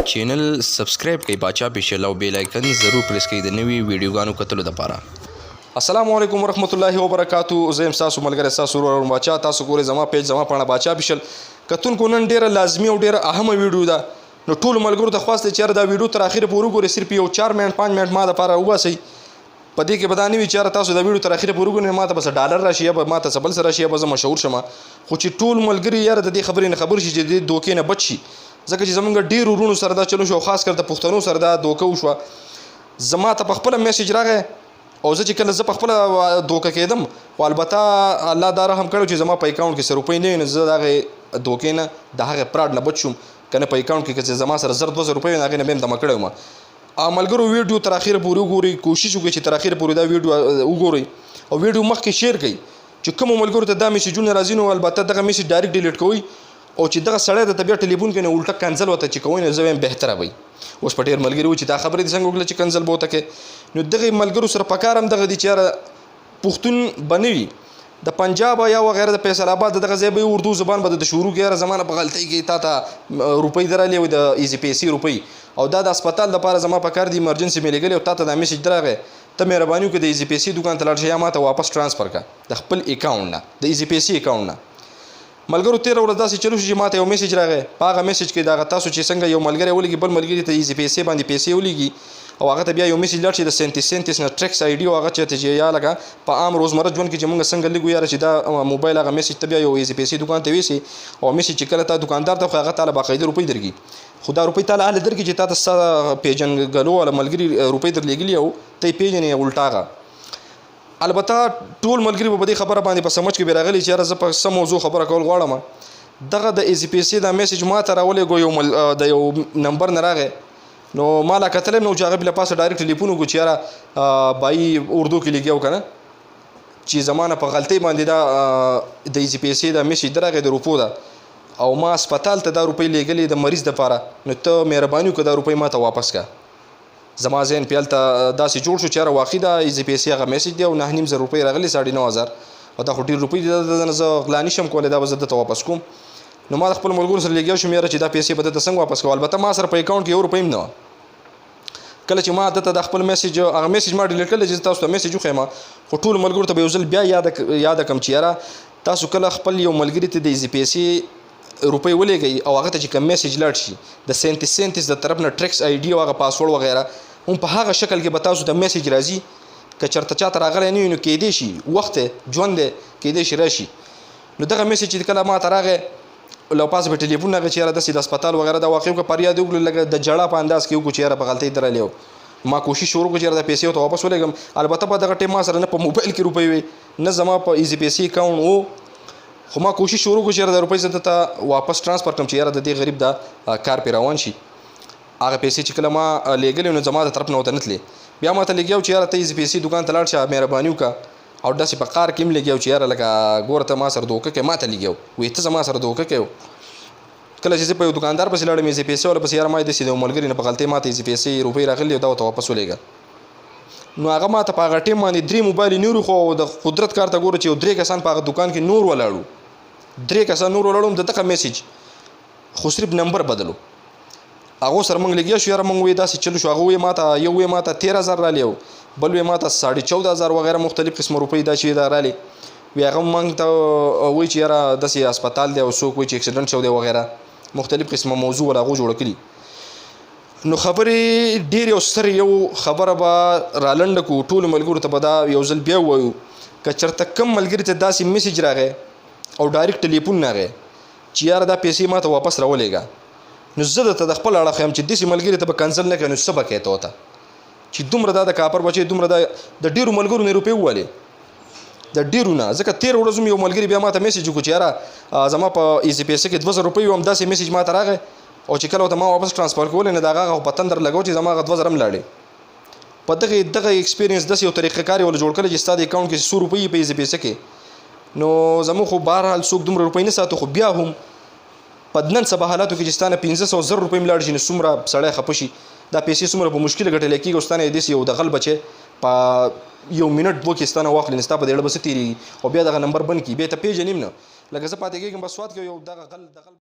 چینل سبسکرایب کړئ باچا پیشل او بیل آیکن ضرور پریس کړئ د نوي ویډیوګانو کتلو لپاره. السلام علیکم ورحمت الله وبرکاتو. زه یم ستاسو ملګری، ستاسو ورور ارون باچا. تاسو ګورئ زما پیج، زما پاڼه باچا پیشل. کتونکو، نن ډیره لازمي او ډیره اهمه ویډیو ده، نو ټولو ملګرو ته خواست دی چې یاره دا ویډیو تر اخره پورې وګورئ. صرف یو 4 منټ، 5 منټ ما دپاره وباسئ. په دې کې به دا نه وي چې یاره تاسو دا ویډیو تر اخره پورې وګورئ، ما ته به څه ډالر راشي یا به ما ته څه بل څه راشي یا به زه مشهور شم، خو چې ټول ملګري یاره د دې خبرې نه خبر شي چې د دې دوکې نه بچ شي، ځکه چې زمونږ ډېرو وروڼو سره دا چلو شو او خاص کر د پښتنو سره دا دوکه وشوه. زما ته په خپله میسج راغی او زه چې کله زه په خپله دوکه کېدم، خو البته الله دا رحم کړو چې زما په اکاونټ کې څه روپۍ نه وې، نو زه د هغې دوکې نه، د هغې فراډ نه بچ شوم. که نه په اکاونټ کې که زما سره 1000، 2000 روپۍ وې، نو هغې نه به هم دمه کړی وم. ملګرو، ویډیو تر اخره پورې وګورئ. کوشش وکړئ چې تر اخره پورې دا ویډیو وګورئ او ویډیو مخکې شیر کړئ چې کوم ملګرو ته دا میسجونه راځي، نو البته دغه میسج ډایرکټ ډیلیټ کوئ او چې دغه سړی د بیا ټلیفون کې نه الټه کنځل وته چې کوی، نو زه وایم بهتره وي. اوس په ډېر ملګري و چې دا خبرې دې څنګه وکړه چې کنځل به ورته کوې؟ نو دغه ملګرو سره پکار هم دغه دي چې یاره پښتون به نه وي، د پنجاب یا وغیره، د فیصل آباد دغه ځای به، اردو زبان به د شروع کې، یاره زمانه په غلطۍ کې تا ته روپۍ درالې وي، د ایزي پیسې روپۍ، او دا د هسپتال دپاره زما په کار دي، ایمرجنسي مې لېږلې او تا ته دا میسج درغی، ته مهرباني وکړه، د ایزي پیسې دوکان ته لاړ شه یا ما ته واپس ټرانسفر کړه د خپل اکاونټ نه، د ایزي پیسې اکاونټ نه. ملګرو، تېره ورځ داسې چلو شو چې ماته یو میسج راغی. په هغه میسج کې دغه تاسو چې څنګه یو ملګری ولېږي، بل ملګري ته ایزي پیسې باندې پیسې ولېږي او هغه ته بیا یو میسج لاړ شي د 37 37 نه، ټریکس آی ډي او هغه چېرته چې یا لکه په عام روزمره ژوند کې چې موږ څنګه لګو، یاره چې دا موبایل هغه میسج ته بیا یو ایزي پیسې دوکان ته ویسي او میسج چې کله تا دکاندار ته، خو هغه تاله باقاعده روپۍ درکړي، خو دا روپۍ تاله هله درکړي چې تا ته ستا پېژندګلو والا ملګري روپۍ درلېږلي او ته یې پېژنې الټا هغه. البته ټول ملګري به په دې خبره باندې په سمج کې به راغلي چې یاره زه په څه موضوع خبره کول غواړم. دغه د ایزي پیسې دا میسج ما ته راولېږو، یو مل د یو نمبر نه راغی، نو ما لا کتلی هم نه و چې هغه بې له پاسه ډایرکټ ټلیفون وکړو چې یاره بای اردو کې لګیا و که نه چې زما نه په غلطۍ باندې دا د ایزي پیسې دا میسج درغی د روپو ده او ما هسپتال ته دا روپۍ لېږلې د مریض دپاره، نو ته مهرباني وکړه، دا روپۍ ما ته واپس کړه. زما ذهن په هلته داسې جوړ شو چې یاره واقعي دا ایزي پیسې هغه میسج دی او 9500 روپۍ راغلي، 9500، او دا خو ډېر روپۍ دي، دا نه زه غلا نشم کولی، دا به زه ده ته واپس کوم. نو ما د خپل ملګرو سره لګیا شوم یاره چې دا پیسې به ده ته څنګه واپس کوم. البته ما سره په اکاونټ کې یو روپۍ هم نه وه. کله چې ما ده ته د خپل میسج، هغه میسج ما ډیلیټ کړل چې تاسو ته میسج وښیم، خو ټولو ملګرو ته به یو ځل بیا یاد کړم چې یاره تاسو کله خپل یو ملګري ته د ایزي پیسې روپۍ ولېږئ او هغه ته چې کوم میسج لاړ شي د 37 37 د طرف نه، ټریکس آی ډي او هغه پاسورډ وغیره هم په هغه شکل کې به تاسو ته میسج راځي. که چېرته چاته راغلی نه وي، نو کېدای شي، وخت دی، ژوند دی، کېدای شي راشي. نو دغه میسج چې کله ما ته راغی، له پاسه په ټلیفون راغی چې یاره داسې د هسپتال وغیره دا واقع وکړه، فریاد یې وکړو، لکه د ژړا په انداز کې وکړو چې یاره په غلطۍ درلې. ما کوشش شروع کړ چې یاره دا پیسې ورته واپس ولېږم. البته په دغه ټایم ما سره نه په موبایل کې روپۍ وې، نه زما په ایزي پیسې اکاونټ و، خو ما کوشش شروع کړ چې یاره دا روپۍ زه ده ته واپس ټرانسفر کړم چې یاره د دې غریب دا کار پرې روان شي. هغه پیسې چې کله ما لېږلې، نو زما د طرف نه ورته نه تلې. بیا ما ته لګیا و چې یاره ته ایزي پیسې دوکان ته لاړ شه، مهرباني وکړه، او داسې په قار کې هم لګیا و چې یاره لکه ګوره ته ما سره دوکه کوې. ما ته لګیا و، وایي ته زما سره دوکه کوې. کله چې زه په یو دکاندار پسې لاړم ایزي پیسې والا پسې، یاره ما داسې د یو ملګري نه په غلطۍ ما ته ایزي پیسې روپۍ راغلي او دا ورته واپس ولېږه، نو هغه ما ته په هغه ټیم باندې درې موبایل نور، خو د قدرت کار ته ګوره چې یو درې کسان په هغه دکان کې نور ولاړو، درې کسان نور ولاړو، د دغه میسج خو صرف نمبر بدلو. هغه سره مونږ لګیا شو، یاره مونږ وی داسې چلو شو. هغه وی ما ته، یو وی ما ته 13,000 را لیو، بل وی ما ته 14,500 وغیره مختلف قسم روپۍ دا چې دا را لې وی. هغه مونږ ته وی چې یاره داسې هسپتال دی او څوک وی چې اکسیډنټ شو دی وغیره مختلف قسمه موضوع ولا هغو جوړه کړي. نو خبرې ډېرې او سترې، یو خبره به رالنډه کو. ټولو ملګرو ته به دا یو ځل بیا ووایو، که چېرته کم ملګري ته داسې میسج راغی او ډایرکټ ټلیفون راغی چې یاره دا پیسې ما ته واپس راولېږه، نو زه درته د خپل اړخ یم چې داسې ملګري ته به کنځل نه کوې، نو څه به کوې ته ورته چې دومره دا د کاپر بچی، دومره دا د ډېرو ملګرو نه روپۍ ووالې، د ډېرو نه؟ ځکه تېره ورځ هم یو ملګري بیا ما ته میسج وکړو چې یاره زما په ایزي پیسې کې 2000 روپۍ وم، داسې میسج ما ته راغی او چې کله ورته ما واپس ټرانسفر کولې، نو د هغه په تندر لګو چې زما هغه 2000 هم لاړې. په دغه ایکسپیرینس داسې یو طریقه کار یې ول جوړ کړی چې ستا د اکاونټ کې څو روپۍ په ایزي پیسې کې. نو زموږ خو بهرحال څوک دومره روپۍ نه ساتو، خو بیا هم په نن سبا حالاتو کې چې ستا نه 500، 1000 روپۍ هم لاړ شي، نو څومره سړی خفه شي. دا پیسې څومره په مشکله ګټل کېږي او ستا نه یې داسې یو د غل بچی په یو منټ دوه کې ستا نه واخلي، نو ستا په دې اړه به څه تېرېږي؟ او بیا دغه نمبر بند کړي، بیا ته پېژنې هم نه. لکه زه پاتې کېږم بس سوات کې یو دغه غل د غل